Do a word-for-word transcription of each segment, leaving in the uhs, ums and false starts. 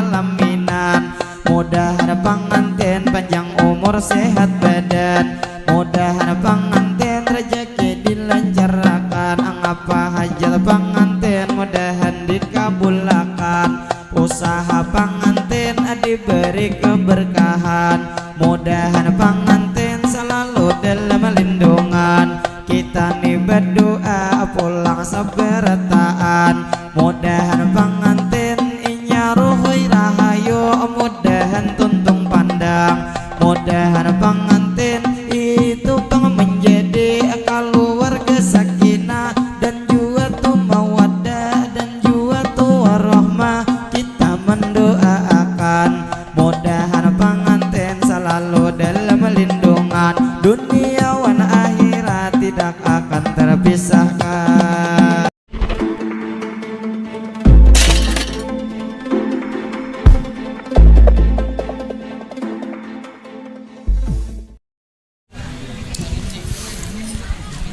pelaminan. Mudahan pangantin panjang umur sehat badan. Mudahan pangantin rejeki dilancarakan. Angapa hajat pangantin mudahan dikabulakan. Usaha pangantin diberi keberkahan. Mudahan pangantin selalu dalam lindungan. Kita ni berdoa pulang seberataan. Mudahan pangantin inya ruhui rahayu. Mudahan tuntung pandang. Mudahan pangantin itu pang menjadi keluarga sakinah dan jua tu mawaddah dan jua tu warahmah. Kita mendoakan mudahan pangantin selalu dalam lindungan, dunia wan akhirat tidak akan terpisahkan.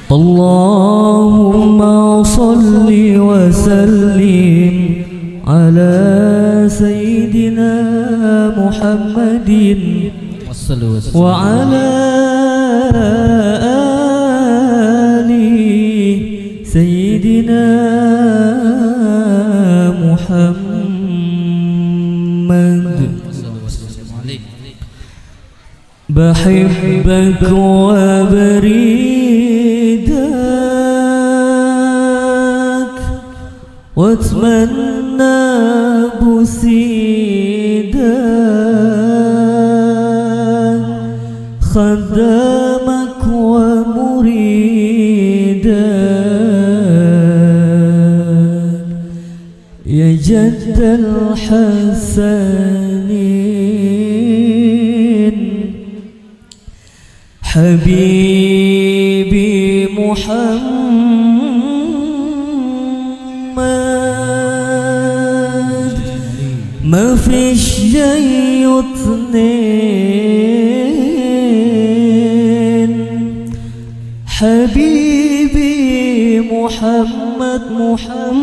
اللهم صل وسلم على سيدنا محمد وعلى آل سيدنا محمد. بحبك وبريدك واتمنى بوسيدك خدامك ومريدك يا جد الحسنين. حبيبي محمد، ما فيش زيه اتنين. حبيبي محمد، محمد،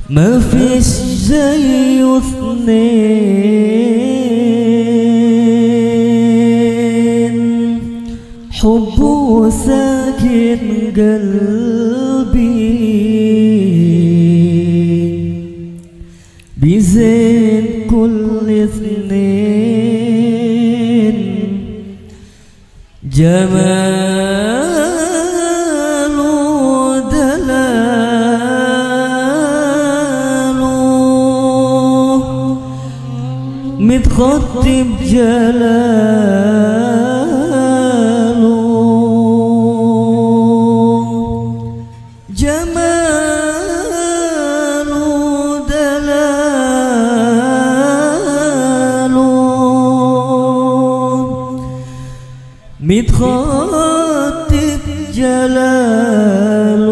ما فيش زيه اتنين. حبه ساكن قلبي بزين كل اتنين. جمال دلال متغطي بجلال. جمال دلال متخطي جلال.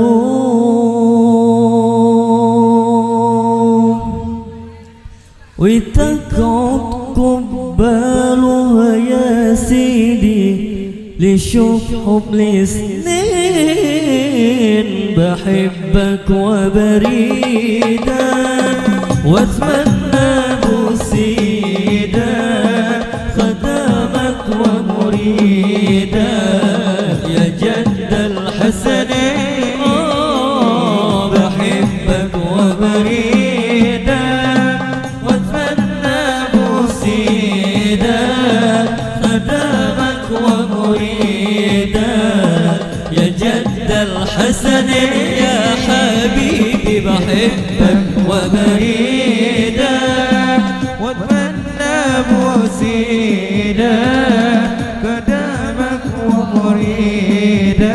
وتقعد قبالها يا سيدي لشوف حب السنين. بحبك وبريدك واتمنى بوسيدك خدامك ومريدك يا جد الحسنين. بحبك وبريدك واتمنى بوسيدك خدامك ومريدك يا جد الحسن. يا حبيبي بحبك وبريدك واتمنى بوسيدك خدامك ومريدك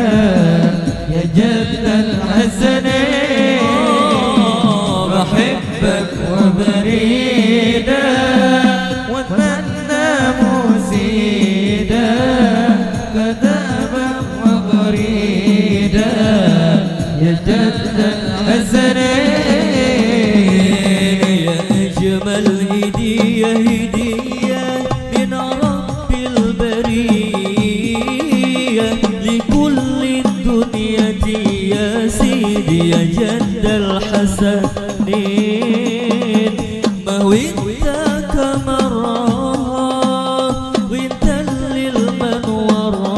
يا جد الحسن. بحبك وبريدك واتمنى بوسيدك خدامك ومريدك يا جد الحسنين. يا أجمل هدية، هدية من رب البرية لكل الدنيا يا سيدي يا جد الحسنين. حسنين، ما وانت كمرها وانت للمنورها،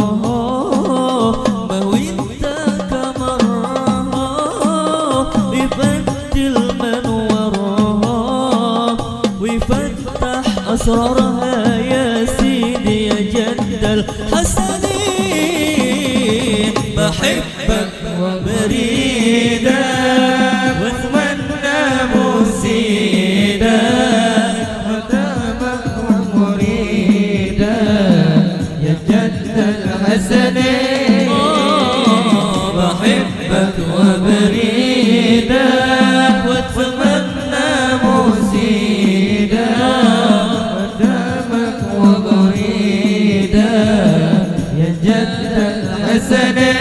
ما وانت كمرها وفت المنورها، وفتح أسرارها يا سيدي يا جد الحسنين. بحبك وبريدك واتمنى مسيدك وتابك ومريدك يا جد الحسنين. بحبك وبريدك واتمنى مسيدك وتابك ومريدك يا جد الحسنين.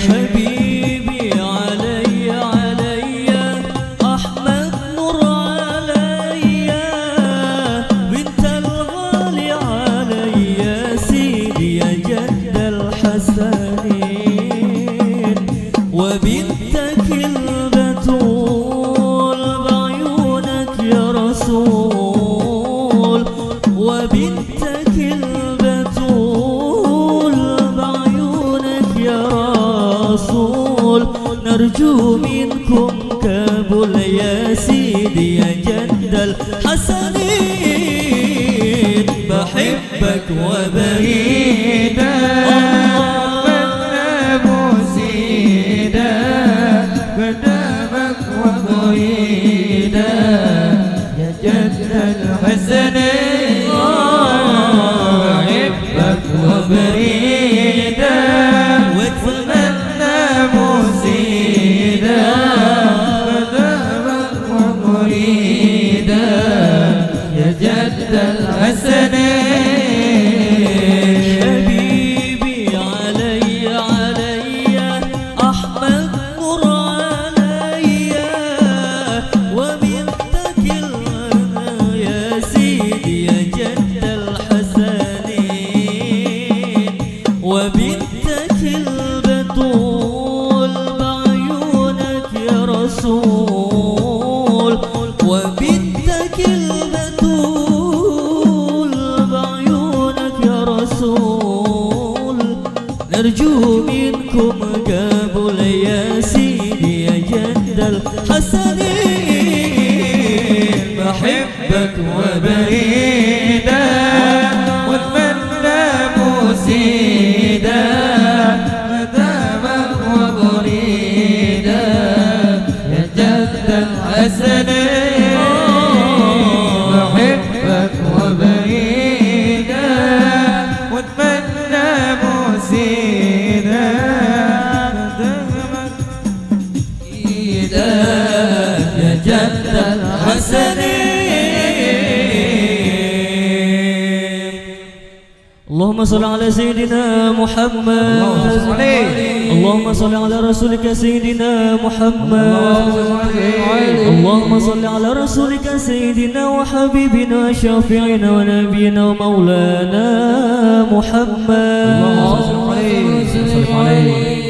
حبيبي علي علي أحمد نور علي، وانت الغالي علي يا سيدي يا جد الحسنين، وبنتك البتول بعيونك يا رسول، وبنتك البتول بعيونك يا رسول، نرجو منكم قبول يا سيدي يا جد الحسنين. بحبك وبريدك واتمنى مسيدك وتابك ومريدك يا جد الحسنين. بحبك وبريدك واتمنى مسيدك وتابك ومريدك يا جد الحسنين. حبيبي علي علي أحمد نور علي، وبنتك الغالي يا سيدي يا جد الحسنين، وبنتك البتول بعيونك يا رسول، وبنتك البتول بعيونك يا رسول، نرجو منكم قبول يا سيدي يا جد الحسنين. بحبك وبريدك واتمنى مسيدك وتابك ومريدك يا جد الحسنين. بحبك وبريدك واتمنى مسيدك وتابك إيدك يا جد الحسنين. اللهم صل على سيدنا محمد. اللهم صل عليه. اللهم صل على رسولك سيدنا محمد. اللهم صل عليه. اللهم صل على رسولك سيدنا وحبيبنا وشافعنا ونبينا ومولانا محمد. اللهم صل عليه وسلم عليه.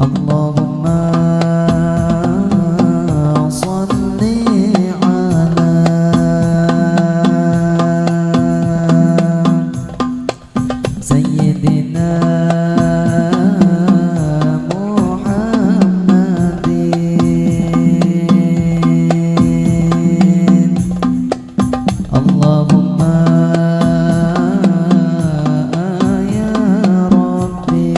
اللهم صل على سيدنا محمد. اللهم يا ربي.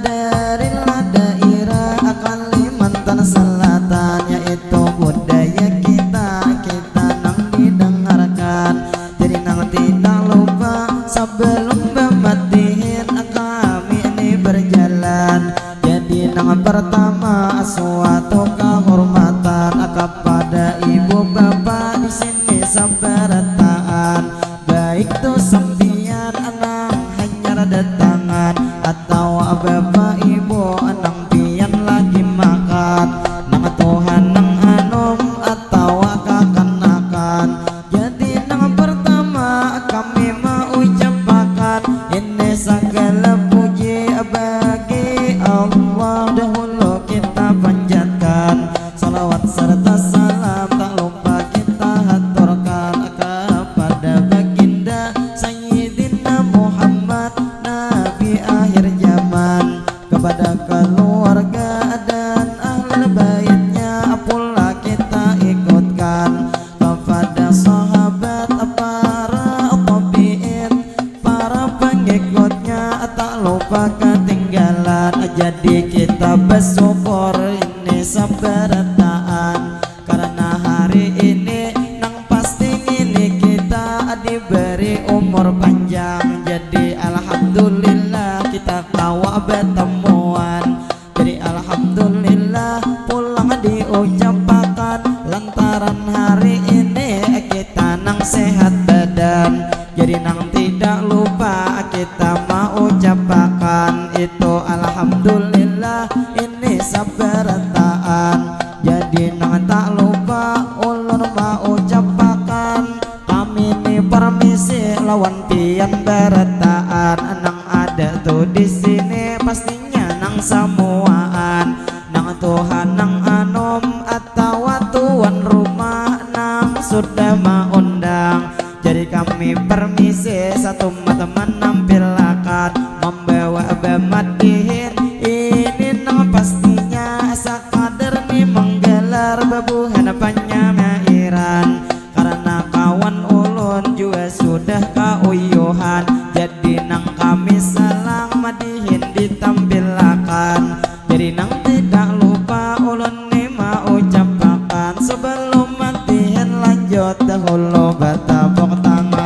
Darilah dairah Kalimantan Selatan, yaitu budaya kita, kita nang didengarkan. Jadi nang tidak lupa, sebelum bamatihin kami ini berjalan. Jadi nang pertama, suatu kehormatan kepada ibu bapa di sini sabarataan. Baik tu sampiyan nang hanyar datangan, atawa bapa ibu nang pian lagi makan, nang tuha nang anum atawa kakanakan. Jadi nang pertama kami maucapakan, ini sagala puji bagi Allah dahulu kita panjatkan. Salawat serta salam tak lupa kita haturkan kepada baginda Sayyidina Muhammad, Nabi akhir zaman, kepada keluarga dan ahli baitnya pula kita ikutkan, kepada sahabat, para tabiin, para pengikutnya tak lupa ketinggalan. Jadi kita bersyukur ini sabarataan karena hari ini nang pasti ini kita diberi umur panjang. Jadi alhamdulillah kita kawa bertemuan. Jadi alhamdulillah pulang diucapakan lantaran hari ini kita nang sehat badan. Jadi nang tidak lupa kita maucapakan itu alhamdulillah ini sabarataan. Jadi nang tak lupa ulun maucapakan, kami ni permisi lawan pian barataan. Nang ada tu di sini pastinya nang samuaan, nang tuha nang anum atawa tuan rumah nang sudah maundang. Jadi kami permisi satumat manampilakan, mambawa bamatihin ini nang pastinya sakadar ni manggalar babuhan panyamairan. Karena kawan ulun jua sudah kauyuhan, jadi nang kami salang madihin ditampilakan. Jadi nang tidak lupa ulun ni maucapakan, sebelum madihin lanjut dahulu batapuk tangan.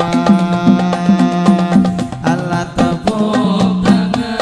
Alah tepuk tangan.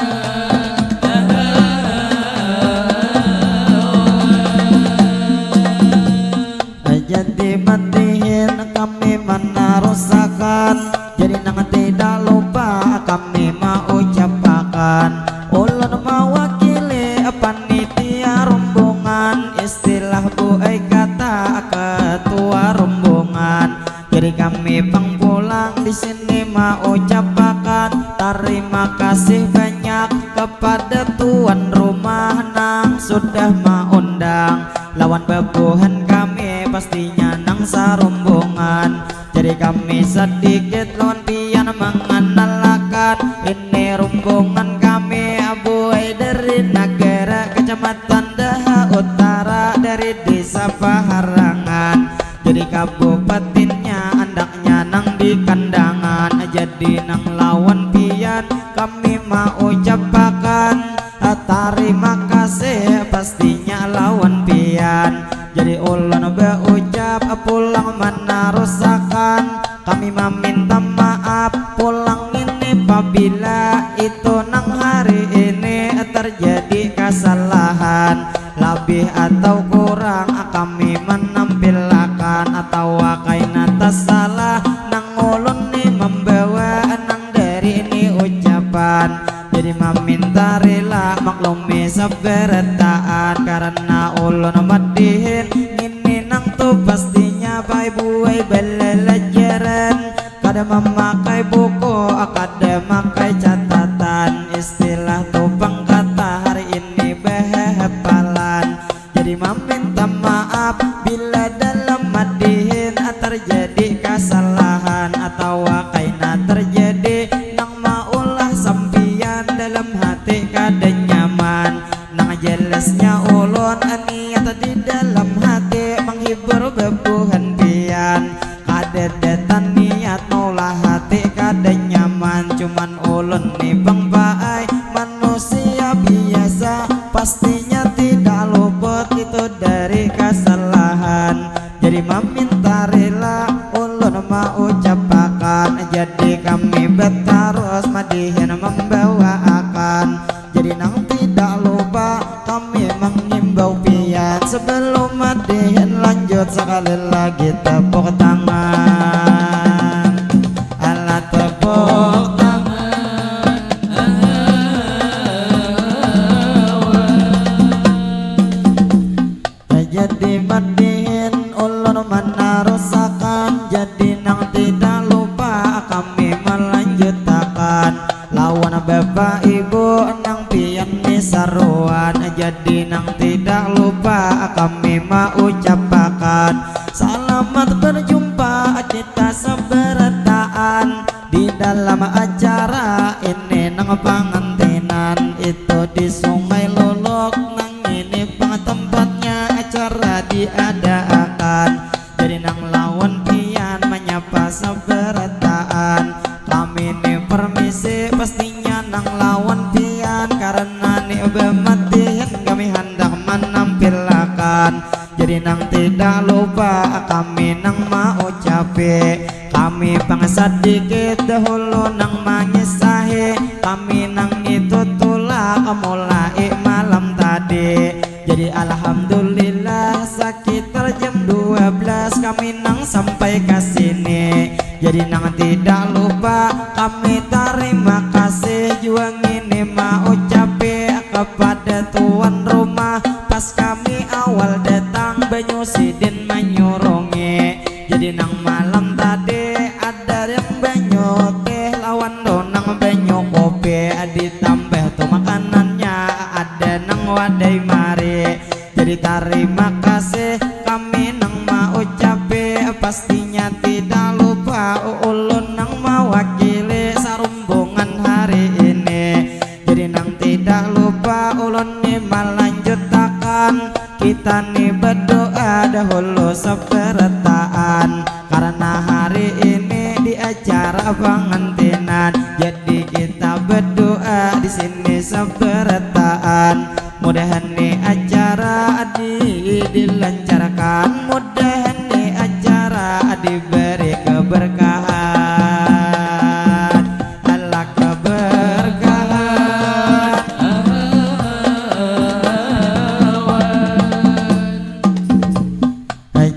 Jadi madihin kami manarusakan. Jadi nang tidak lupa kami maucapakan, ulun mawakili panitia rombongan, istilah buai kata ketua rombongan. Jadi kami pang pulang di sini maucapakan tarima kasih banyak kepada tuan rumah nang sudah maundang lawan babuhan kami pastinya nang sarombongan. Jadi kami sadikit lawan pian manganalakan, ini rombongan kami abuai dari Nagara, Kecamatan Daha Utara, dari Desa Paharangan. Jadi kabupatinnya andaknya nang di Kandangan. Jadi nang lawan pian kami maucapakan tarima kasih pastinya lawan pian. Jadi ulun baucap pulang manarusakan, kami maminta maaf pulang ini pabila itu nang hari ini terjadi kasalahan. Labih atau kurang kami manampilakan atawa kaina tasalah nang ulun ni mambawa nang dari ini ucapan. Jadi maminta rila maklumi sabarataan karena ulun madihin ngini nang tu pastinya bae buai balalajaran. Kada mamakai buku, kada makai catatan, istilah tu pangkata hari ini bahahapalan. Jadi maminta maaf bila dalam madihin terjadi kasalahan atawa kaina terjadi nang maulah sampiyan dalam hati kada nyaman. Nang jelasnya ulun niat di dalam hati menghibur bebuhan pian. Kadada taniat maulah hati kada nyaman, cuman ulun ni pang baai manusia Pastinya tidak luput itu dari kesalahan. Jadi maminta rila ulun maucapakan. Jadi kami betarus madihin membawaakan. Jadi nang tidak lupa kami mengimbau pian. Sebelum madihin lanjut, sekali lagi tepuk tangan. Alah, tepuk tangan. Jadi madihin ulun menarusakan. Jadi nang tidak lupa kami melanjutakan. Lawan bapak ibu nang pian ni saruan. Jadi nang tidak lupa kami maucapakan. Selamat berjumpa kita seberataan di dalam acara ini nang pangantinan itu di Sungai Luluk. Nang ini pang tempatnya acara diadaakan. Jadi nang lawan pian menyapa seberataan. Kami ni permisi, pastinya nang lawan pian karena ni bematihan kami handak menampilakan. Jadi nang tidak lupa kami nang maucapi. Kami pang sadikit dahulu nang mangisahi. Kami nang itu tulak mulai malam tadi. Jadi alhamdulillah sekitar jam dua belas kami nang sampai ke sini. Jadi nang tidak lupa kami tarima kasih jua ngini maucapi kepada tuan rumah. Pas kami awal datang banyu sidin manyurungi. Jadi nang malam tadi ada yang banyu teh lawan tu nang banyu kopi, ditambah tu makanannya ada nang wadai mari. Jadi tarima kasih kami nang maucapi, pastinya tidak lupa ulun nang mawakili sarumbungan hari ini. Jadi nang tidak lupa ulun ni melanjutakan. Kita ni berdoa dahulu seberataan karena hari ini di acara pengantinan. Jadi kita berdoa di sini seberataan. Mudahan ni acara di dilancarkan. Mudahan ni acara diberi keberkahan. Alah, keberkahan.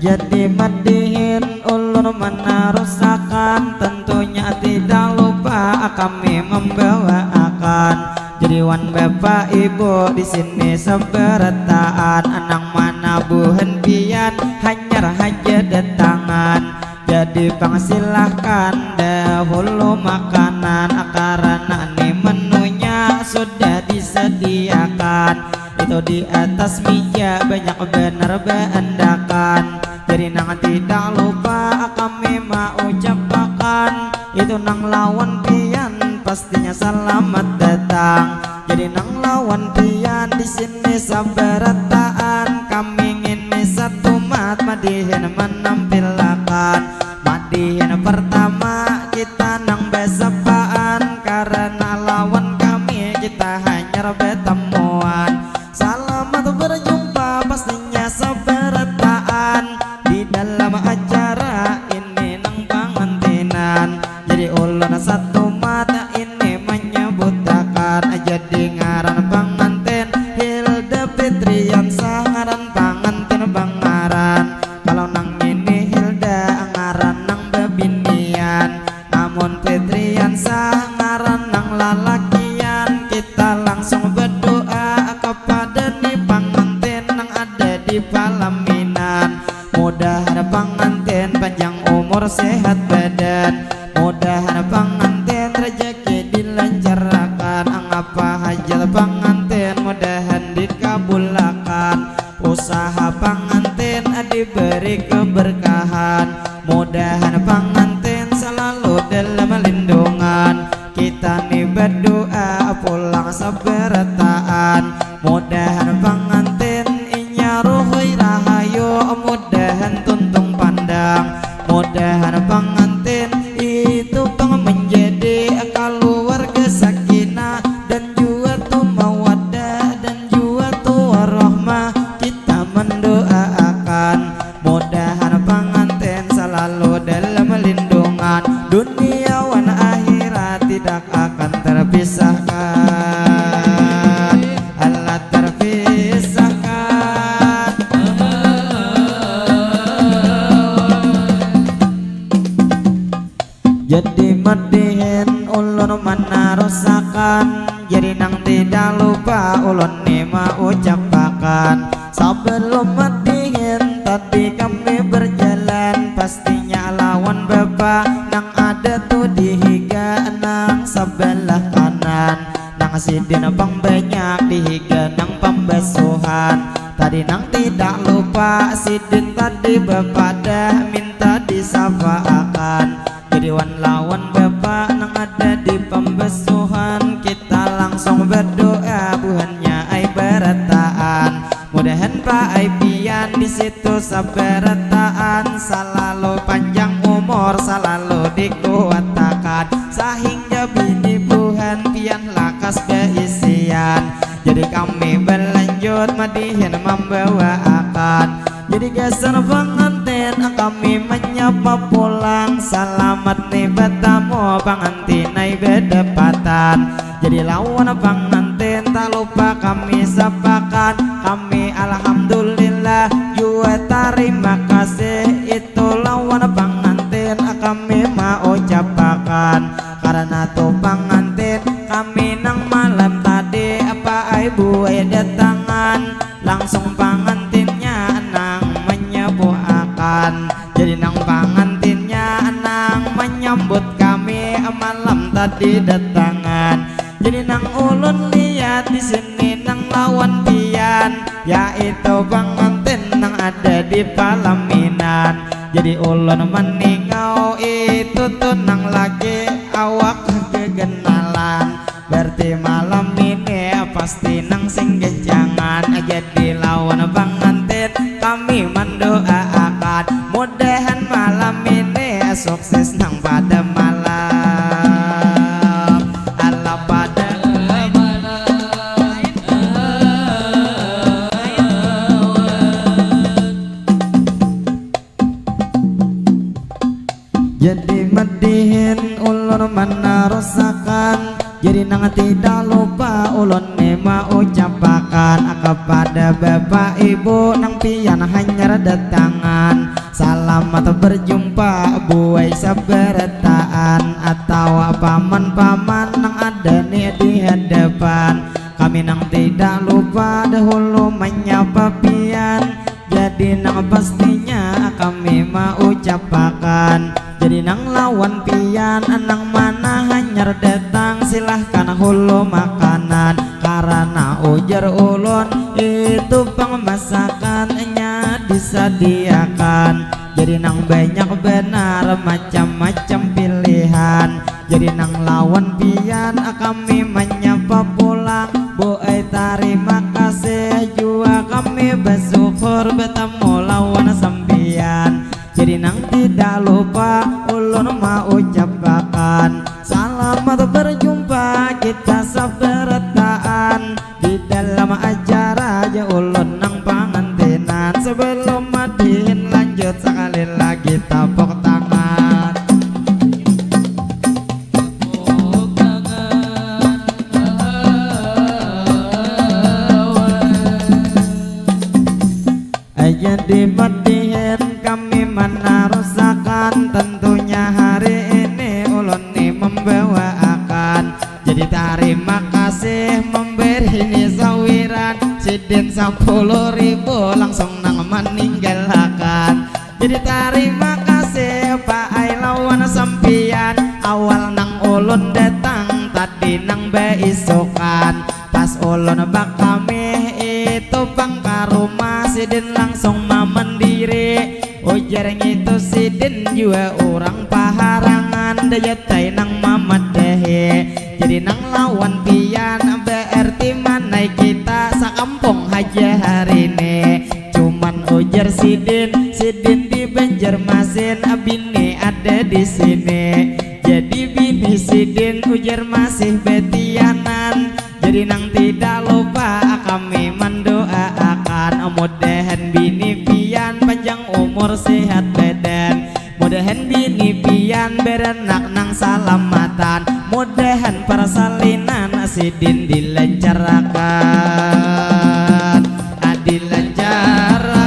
Jadi madihin ulun menarusakan, tentunya tidak lupa kami membawaakan. Jadi wan bapak ibu di sini seberataan, nang mana buhan pian hanyar haja datangan. Jadi pang silahkan dahulu makanan karena ni menunya sudah disediakan. Itu di atas mija banyak banar baandakan. Jadi nang tidak lupa kami maucapakan, itu nang lawan pian pastinya salamat datang. Jadi nang lawan pian di sini sabarataan, kami ngini satumat madihin manampilakan. Madihin pertama kita nang basapaan karena lawan kami kita hanyar batamuan. Salamat berjumpa pastinya sabarataan di dalam acara ini nang pangantinan. Jadi ulun satumat ini menyebutakan, jadi ngaran pangantin Hilda Fitriansah, ngaran pangantin bangaran. Kalau nang ini Hilda ngaran nang babinian. Amun Fitriansah ngaran nang lalakian, kita langsung berdoa kepada ni pangantin nang ada di palaminan. Mudahan pangantin panjang umur sehat badan. Mudahan pangantin rezeki dilancarkan. Angapa hajat pangantin mudahan dikabulakan. Usaha pangantin diberi keberkahan. Mudahan pangantin selalu dalam lindungan. Kita ni berdoa pulang sabarataan. Mudahan pangantin inya ruhui rahayu. Mudahan tuntung pandang. Mudahan pangantin itu pang menjadi keluarga sakinah dan jua tu mawaddah dan jua tu Kami maucapakan sebelum madihin tadi kami berjalan, pastinya lawan bapa nang ada tu di higa nang sebelah kanan. Nang sidin pang banyak di higa nang pambasuhan. Tadi nang tidak lupa sidin tadi bepadah minta disapaakan. Jadi wan lawan bapa nang ada di pambasuhan, kita langsung berdoa buhannya ai barataan. Mudahan pa ai pian di situ sabarataan salalu panjang umur, salalu dikuatakan sahingga bini buhan pian lakas baisian. Jadi kami berlanjut madihin mambawaakan. Jadi gasan pangantin kami menyapa pulang, salamat ni batamu pangantin ai badapatan. Jadi lawan pangantin tak lupa kami sapakan, kami alhamdulillah jua tarima kasih itu lawan pangantin kami maucapakan. Karena tu pangantin kami nang malam tadi apa ai buai datangan. Langsung pangantinnya nang menyebuakan. Jadi nang pangantinnya nang menyambut kami malam tadi datangan. Jadi nang ulun lihat di sini nang lawan pian, yaitu pangantin nang ada di palaminan. Jadi ulun meningau itu tu nang lagi awak kegenalan. Berarti malam ini pasti nang sing gencangan. Jadi lawan pangantin kami mendoaakan, mudahan malam ini sukses nang pada malam. Alah pada malam. Jadi madihin ulun manarusakan. Jadi nang tidak lupa ulun ni maucapakan kepada bapak ibu nang pian hanyar datangan. Salamat berjumpa buai sabarataan atawa paman-paman nang ada ni di hadapan. Kami nang tidak lupa dahulu menyapa pian. Jadi nang pastinya kami maucapakan. Jadi nang lawan pian nang mana hanyar datang silahkan hulu makanan. Karena ujar ulun itu pang masakannya disadiakan. Jadi nang banyak benar macam-macam pilihan. Jadi nang lawan pian kami menyapa pulang. Bu ai tarima kasih jua kami bersyukur bertemu lawan sampian. Jadi nang tidak lupa ulun maucapakan selamat berjumpa kita sabarataan di dalam acara ja ulun nang pangantinan. Sebelum madihin lanjut sekali lagi tepuk tangan. Jadi madihin kami menarusakan, tentunya hari ini ulun ni membawaakan. Jadi tarima kasih memberi ni sawiran sidin sepuluh ribu langsung nang meninggalakan. Jadi tarima kasih Pak ai lawan sampian. Awal nang ulun datang tadi nang baisukan. Pas ulun bakamih itu pang ka rumah sidin langsung mamandiri. Ujar ngitu sidin jua urang paharangan dayatai nang mamadahi. Jadi nang lawan pian berarti manai kita sakampung haja hari ni. Cuman ujar sidin, sidin di Banjarmasin, bini ada di sini. Jadi bini sidin ujar masih betianan. Jadi nang tidak lupa kami mendoaakan mudahan bini pian panjang umur sehat badan. Mudahan bini pian beranak nang salamatan. Mudahan persalinan sidin dilancarkan. Ah, dilancarkan.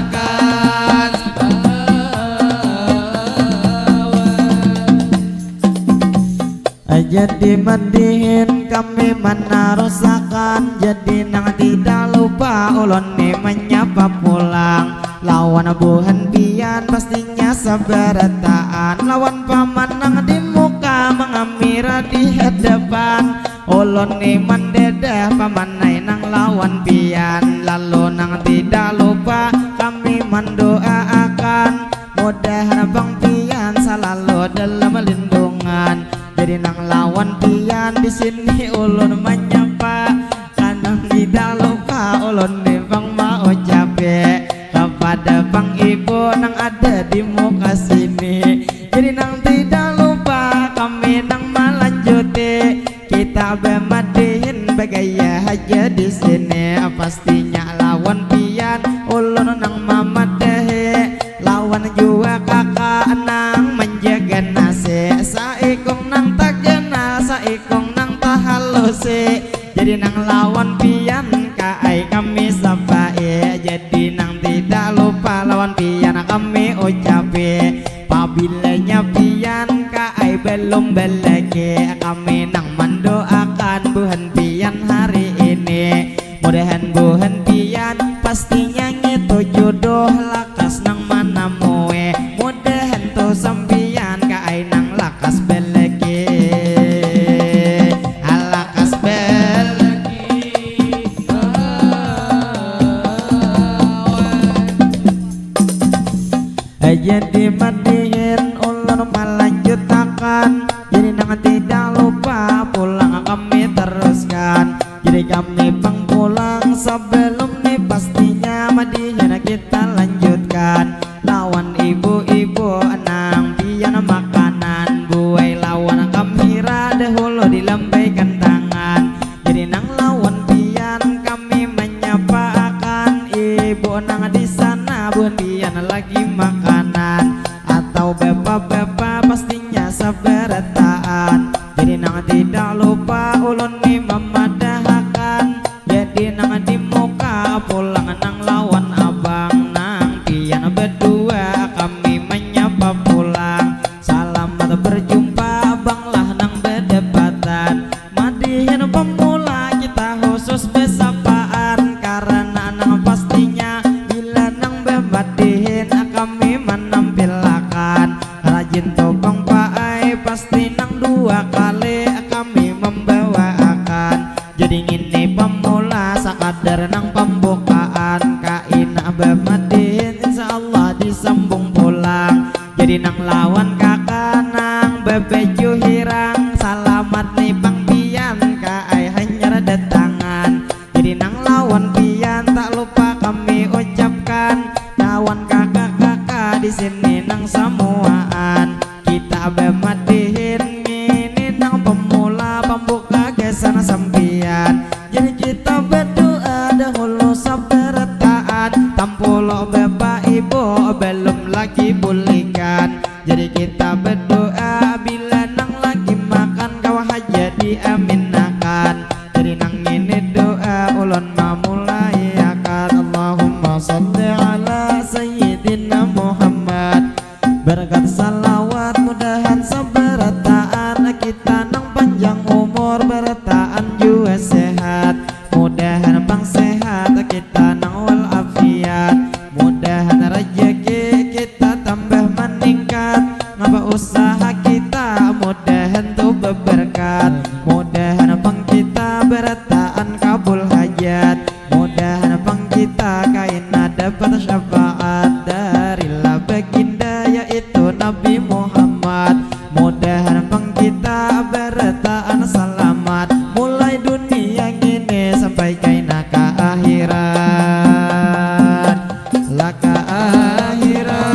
Jadi madihin kami menarusakan. Jadi nang tidak Lupa ulun ni manyapa pulang lawan buhan pian, pastinya sabarataan lawan paman nang di muka mangamira di hadapan. Ulun ni mandadah paman ai nang lawan pian, lalu nang tidak lupa kami mandoaakan mudahan pang pian salalu dalam lindungan. Jadi nang lawan pian di sini ulun manyapa. Kanang tidak lupa ulun ni pang maucapi kepada pang ibu nang ada di muka sini. Jadi nang tidak lupa kami nang malanjuti, kita bamadihin bagaya haja di sini. Pastinya lawan pian ulun nang mamadahi, lawan jua kakak nang manjaga nasi, saikung nang taganal, saikung nang tahalusi. Jadi nang lawan pian ka ai kami sapai, jadi nang tidak lupa lawan pian kami ucapi. Pabilanya pian ka ai balum balaki, kami nang mandoakan buhan pian hari ini. Mudahan buhan pian pastinya ngitu juduh lakas nang manamui. Mudahan tu sampian ka ai nang lakas balaki. Lakas balaki. Jadi madihin ulun malanjutakan, jadi nang tidak lupa pulang kami teruskan. Jadi kami pang pulang, sebelum ni pastinya madihin kita lanjutkan lawan ibu-ibu nang pian makanan buai lawan kamira dahulu dilambaikan tangan. Jadi nang lawan pian kami manyapaakan ibu nang di sana, buhan pian lagi makanan atau bapa-bapa pastinya sabarataan. Jadi nang tidak lupa ulun ni mamadahakan, jadi nang di muka pulang nang lawan abang nang pian badua kami manyapa pulang. Salamat berjumpa abang lah nang badapatan. Madihin pamula kita khusus basapaan, karana nang pastinya bila nang bamadihin kami manampilakan rajin tu pang paai, pasti nang dua kali kami mambawaakan. Jadi ngini pamula sakadar nang pambukaan, kaina bamadihin insya Allah disambung pulang. Jadi nang lawan kaka nang babaju hirang, salamat ni pang pian ka ai hanyar datangan. Jadi nang lawan pian tak lupa kami ucapkan, lawan kaka-kaka di sini nang samuaan. Kita bamadihin ngini nang pamula pambuka gasan sampian. Jadi kita badoa dahulu sabarataan, tampulu bapa ibu balum lagi bulikan. Jadi kita badoa bila nang lagi makan kawa haja diaminakan. Jadi nang ngini doa ulun mamulai akan. Allahumma salli ala sayyidina Muhammad. Berkat salawat mudahan sabarataan kita nang panjang umur, barataan jua sehat. Mudahan pang sehat kita nang walafiat. Mudahan rajaki kita tambah maningkat. Ngapa usaha kita mudahan tu babarkat. Mudahan pang kita barataan kabul hajat. Mudahan pang kita kaina dapat syafaat dari la baginda yaitu Nabi Muhammad. Mudahan pang kita barataan salamat mulai dunia ngini sampai kaina ka akhirat. Lah ka akhirat.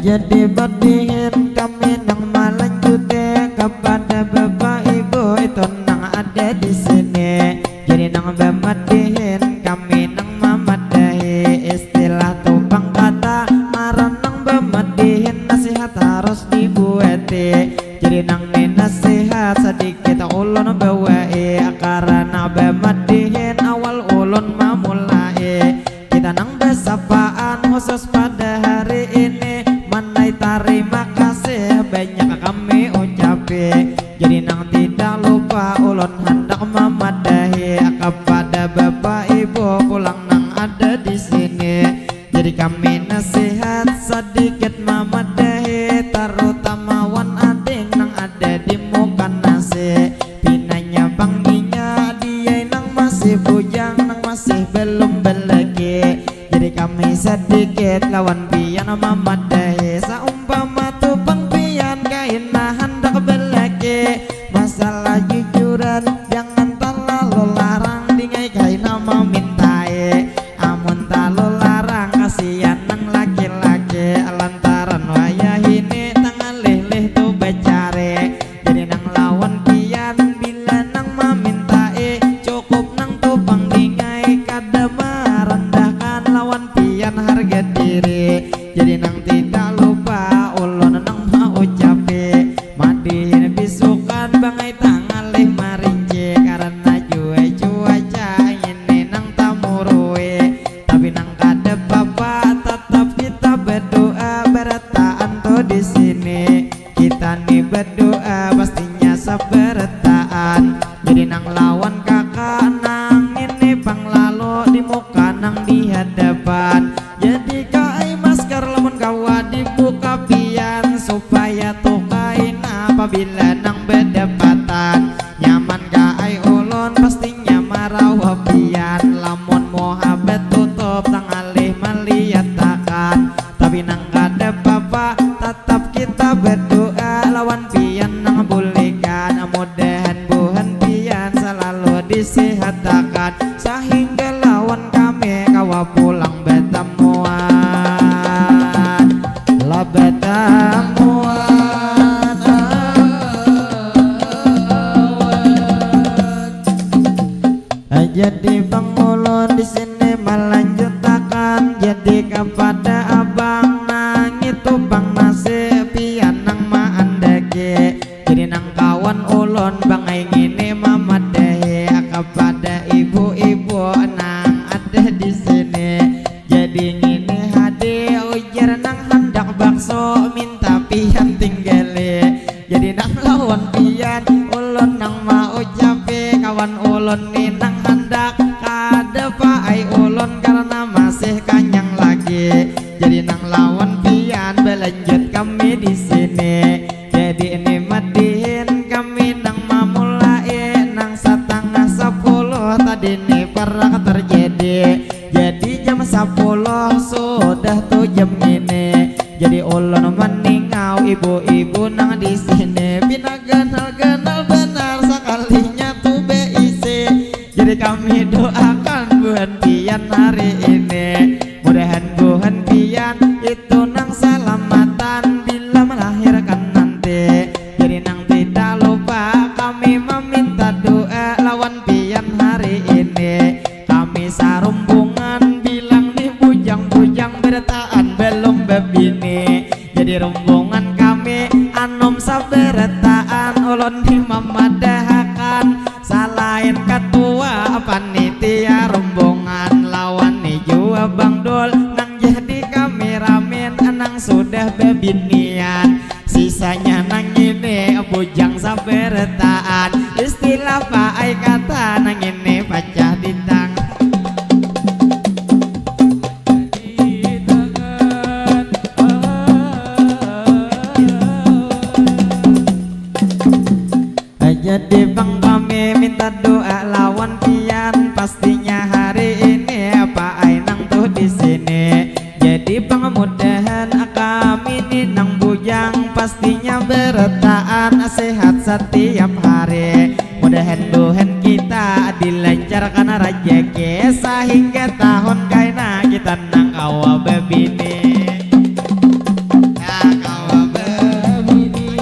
Jadi madihin kami nang malanjuti kapada bapa ibu itu nang ada di sini. Jadi nang bamadihin kami nang mamadahi, istilah tu pang kata ngaran nang bamadihin nasihat harus dibuati. Jadi nang ni nasihat sadikit ulun bawai, karana bamadihin awal ulun mamulai. Kita nang basapaan khusus pada hari ini, mandai tarima kasih banyak kami ucapi. Jadi nang tidak lupa ulun handak mamadahi kepada bapak ibu pulang nang ada di sini. Jadi kami nasihat sedikit mamadahi, terutama wan ading nang ada di muka nasi. Pinanya pang inya diai nang masih bujang, nang masih belum belaki. Jadi kami sedikit lawan pian mamadahi, saumpama tu pang pian kaina handak belaki. Masalah jujuran jangan talalu larang, dingai kaina mamintai. Amun talalu larang kasian nang laki-laki, lantaran wayah ini tangalih-lih tu bacari. Jadi nang lawan pian bila nang mamintai, cukup nang tu pang dingai, kada marendahkan lawan pian harga diri. Jadi nang tidak lupa ulun nang maucapi, madihin bisukan bangai tangalih marinci karena jua cuaca ini nang tamurui. Tapi nang kada papa, tatap kita berdoa barataan tu di sini. Kita ni berdoa pastinya sabarataan. Jadi nang lawan kakak nang ini pang lalu di muka nang di hadapan. Jadi kaai masker lamun kawa dibuka pian supaya tu kaina apabila nang badapatan. Nyaman kaai ulun pastinya marawa pian lamun muha batutup tangalih maliatakan. Tapi nang kada papa, tatap kita berdoa lawan pian nang bulikan. Mudahan buhan pian salalu disihatakan sahingga lawan kami kawa pulang batamuan. Lah batamuan. Jadi pang ulun di sini malanjutakan, jadi kapada abang nang itu pang masih pian nang maandaki. Jadi nang kawan ulun bangai ngini mamadahi kapada ibu-ibu nang ada di sini. Jadi ngini hadi ujar nang handak bakso minta pian tinggali. Jadi nang lawan pian ulun nang maucapi, kawan ulun ni nang handak kada paai ulun karena masih kanyang lagi. Jadi nang lawan pian balanjut kami di sini. Jadi ini madihin kami nang mamulai nang satangah sapuluh tadi ni parak terjadi. Jadi jam sapuluh sudah tu jam ngini. Jadi ulun maningau ibu-ibu nang di sini pina ganal-ganal banar sakalinya tu beisi. Jadi kami doakan buhan pian hari ini. Mudahan buhan pian itu nang salamatan bila melahirkan nanti. Jadi nang tidak lupa kami meminta doa lawan pian hari ini. Kami sarumbungan bilang nih bujang-bujang berataan belum bebini. Jadi rumbungan kami anom sabarataan ulun nih mamadahakan. Salain katua panitia rumbungan lawan ni jua Bang Dul nang jadi kameramen nang sudah bebinian. Sisanya nang ini bujang sabarataan. Istilah paai kata nang ini pacah ditang. Jadi pang kami minta doa lawan pian, pastinya hari ini paai nang tuh di sini. Jadi pang mudahan kami ni nang bujang pastinya berataan sehat setiap hari. Mudahan buhan kita dilancarkan rajaki sahingga tahun kaina kita nang kawa bebini. Nang kawa bebini.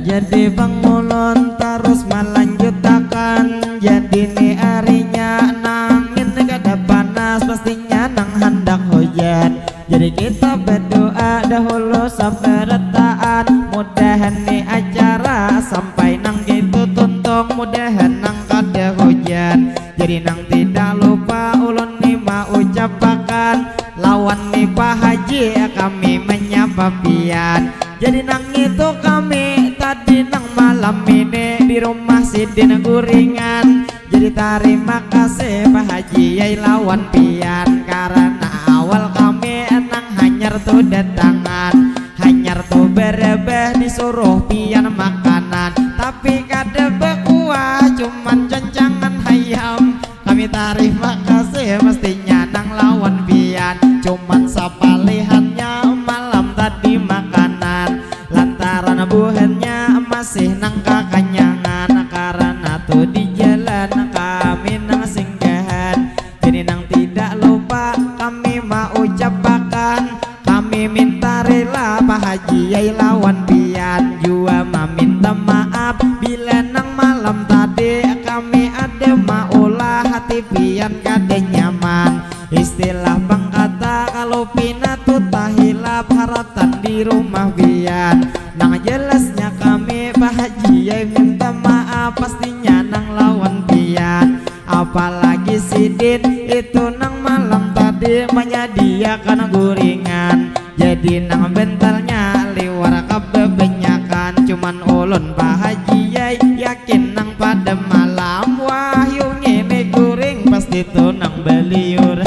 Jadi pang ulun tarus malanjutakan. Jadi ni arinya nang ini kada panas, pastinya nang handak hujan. Jadi kita berdoa dahulu sabarataan. Mudahan ni acara sampai nang gitu tuntung, mudahan nang kada hujan. Jadi nang tidak lupa ulun ni maucapakan lawan ni pah Haji, kami menyapa pian. Jadi nang itu kami tadi nang malam ini di rumah sidin guringan. Jadi tarima kasih Pak Haji ai lawan pian karena awal kami nang hanyar tu datangan. Hanyar tu berebeh disuruh pian makanan tapi kada bekuah cuman janjangan hayam. Kami tarima kasih mestinya nang lawan pian. Cuman sapalihannya malam tadi makanan lantaran buhannya masih nang kakanyangan karena tu di jalan kami nang singgahan. Jadi nang tidak lupa kami maucapakan kami minta rela Pak Haji ai lawan pian jua maminta maaf bila nang malam tadi kami ada maulah hati pian kada nyaman. Istilah pangkata kalau pina tu tahilap haratan di rumah pian. Nang jelasnya kami Pak Haji ai minta maaf pastinya nang lawan pian. Apalagi sidin itu nang malam tadi menyediakan guringan. Jadi nang bentalnya liwar kabebanyakan cuman ulun Pak Haji ai yakin nang pada malam wahyu ngini guring pasti tu nang beliur.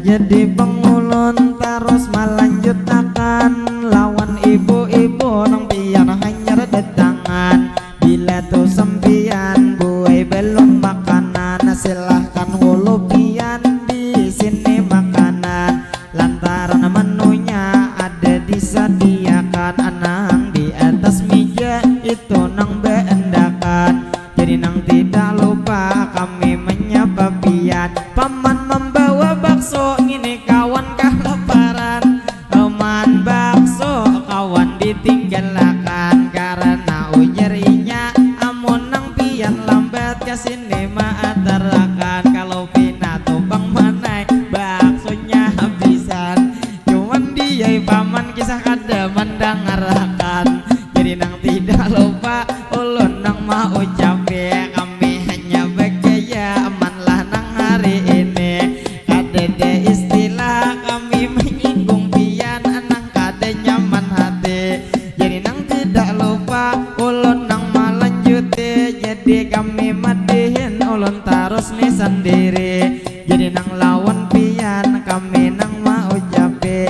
Jadi pengulun tarus malanjutakan lawan ibu-ibu nang pian hanyar datangan. Bila tu sampian buai belum makanan silahkan hulu pian di sini makanan. Lantaran menunya ada disediakan anang di atas meja itu nang beendakan. Jadi nang tidak lupa kami menyapa pian. Paman membawa bakso ngini kawan kalaparan. Aman bakso kawan ditinggalakan karena ujar inya amun nang pian lambat kasini maatarakan kalau pina tupang manai baksonya habisan. Cuman diai paman kisah kada mandangarakan. Jadi nang tidak lupa ulun nang maucapi kami hanya bagaya amanlah nang hari ini. Kadada istilah kami menyinggung pian nang kada nyaman hati. Jadi nang tidak lupa ulun nang malanjuti. Jadi kami madihin ulun tarus ni sandiri. Jadi nang lawan pian kami nang maucapi.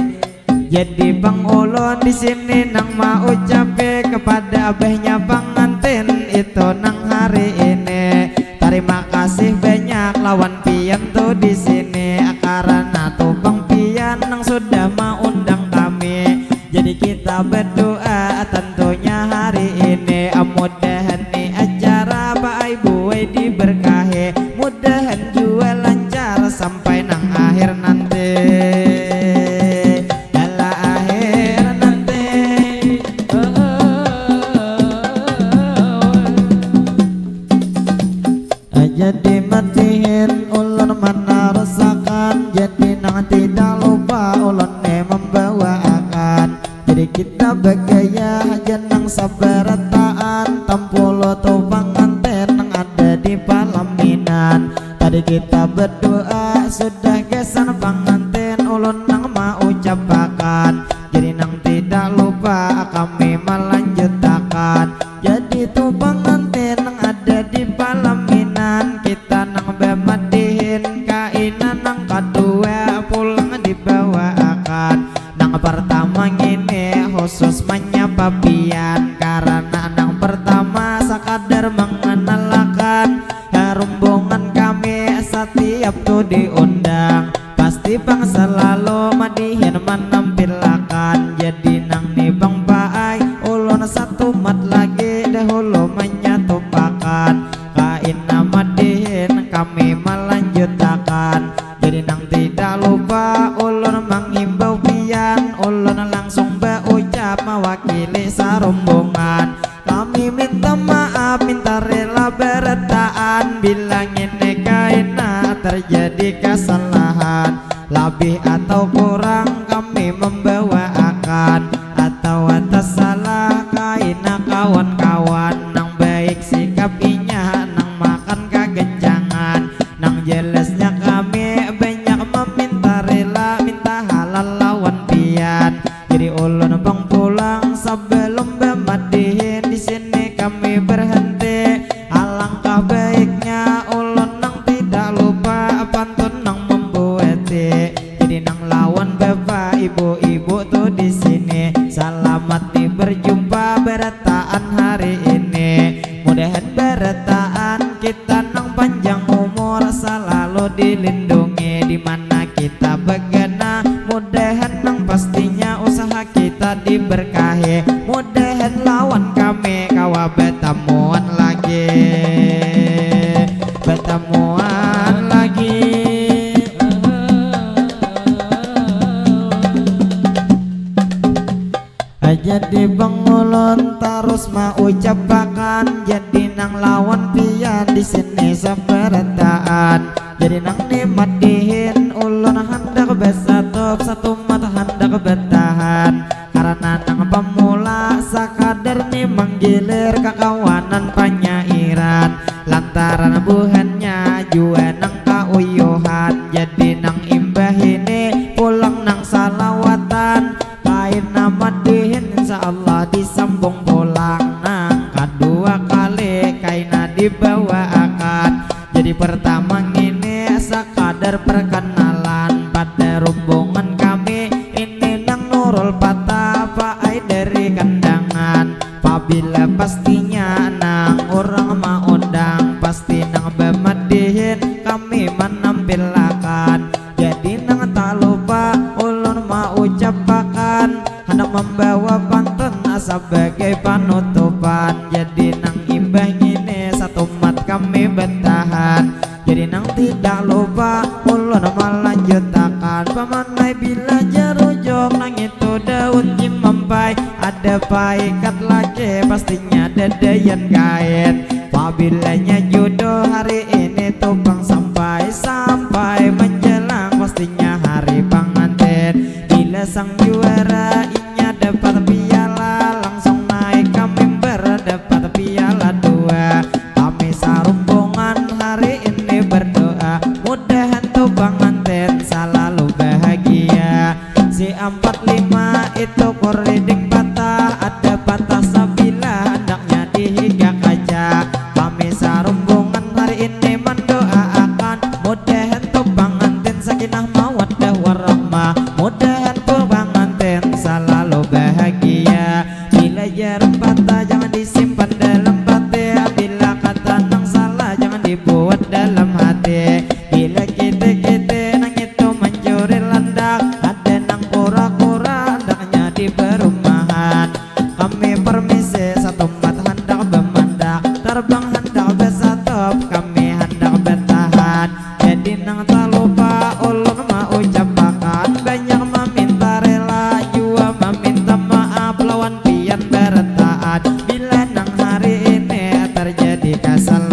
Jadi pang ulun di sini nang maucapi kepada abahnya pangantin itu nang hari ini. Tarima kasih banyak lawan pian tu di sini karena tu pang pian nang sudah maundang kami. Jadi kita berdoa tentunya hari ini mudahan ni acara baai buai diberkahi. Mudahan jua lancar sampai nang akhir nanti. Alah akhir nanti. Jadi matihin ulun manarusakan. Jadi nang tidak lupa ulun ni membawaakan. Jadi kita bagaya haja nang sabarataan. Tampulu tu pangantin nang ada di palaminan. Tadi kita berdoa sudah gasan pangantin ulun nang maucapakan. Jadi nang tidak lupa kami malanjutakan. Jadi tu pangantin nang ada di palaminan kita nang bamadihin kaina nang kadua pulang dibawaakan. Nang pertama ngini khusus manyapa pian karena nang pertama sakadar manganalakan harumbungan kami satiap tu diundang. Pasti pang salalu madihin manampilakan. Jadi nang ni pang paai ulun satumat lagi dahulu manyatupakan. Kaina madihin kami malanjutakan. Jadi nang tidak lupa ulun manghimbau pian ulun langsung baucap mawakili sarumbungan. Kami minta maaf, minta rela barataan bila ngini kaina terjadi kasalahan. Labih atau kurang kami membawaakan atawa tasalah kaina kawan kawan nang baik sikap inya, nang makan kagancangan, nang jelasnya kami banyak meminta rela, minta halal lawan pian. Jadi ulun pang pulang sebelum bemadihin, di sini kami berhenti. Alangkah baiknya ulun nang tidak lupa pantun nang membuati. Jadi nang lawan bapak ibu-ibu tu di sini. Selamat nih berjumpa berataan hari ini. Mudahan berataan kita nang panjang umur selalu dilindungi di mana kita begana. Mudahan nang pastinya usaha kita diberkahi. Mudahan lawan kami kawa betamuan lagi. Betamuan lagi. Jadi bang ulun tarus maucapakan, jadi nang lawan pian di sini sabarataan. Jadi nang ni madihin ulun handak basatup, satumat handak batahan. Karana nang pamula sakadar ni manggilir kakawanan panyairan. Lantaran buhannya jua nang kauyuhan, jadi nang imbah ini pulang nang salawatan. Kaina madihin insya Allah disambung pulang nang kadua kali kaina dibawaakan. Jadi pertama ngini sakadar perkenalan pada rumbungan kami, ini nang Nurul Patah paai dari Kandangan. Pabila pastinya nang urang maundang, pasti nang bamadihin kami manampilakan. Jadi nang talupa ulun maucapakan, handak mambawa pantun sabagai panutupan. Jadi nang imbah ngini satumat kami batahan. Jadi nang tidak lupa ulun malanjutakan. Pamanai bila jarujuk nang itu daun cimampai, ada paikat lagi pastinya dadayan kain. Pabilanya juduh hari ini tu pang sampai, sampai menjelang pastinya hari pangantin. Bila sang juara inya dapat piala, langsung naik ka mimbar dapat piala dua. Kami sarumbungan hari ini berdoa, mudahan tu pangantin salalu bahagia. Si ampat lima itu kuriding patah, ada patah sabilah, handaknya di higa kaca. Kami sarumbungan hari ini mandoaakan, mudahan tu pangantin sakinah mawaddah warahmah, mudahan tu pangantin salalu bahagia. Bila jarum patah jangan disimpan dalam batin, bila kata nang salah jangan dibuat dalam hati. Bila kita-kita nang itu mancuri landak, ada nang kura-kura handaknya di perumahan. Kami permisi satumat handak bamandak, tarbang handak basatup, kami handak batahan. Jadi nang talupa ulun maucapakan, banyak maminta rela jua maminta maaf lawan pian barataan. Bila nang hari ini tarjadi kasalahan,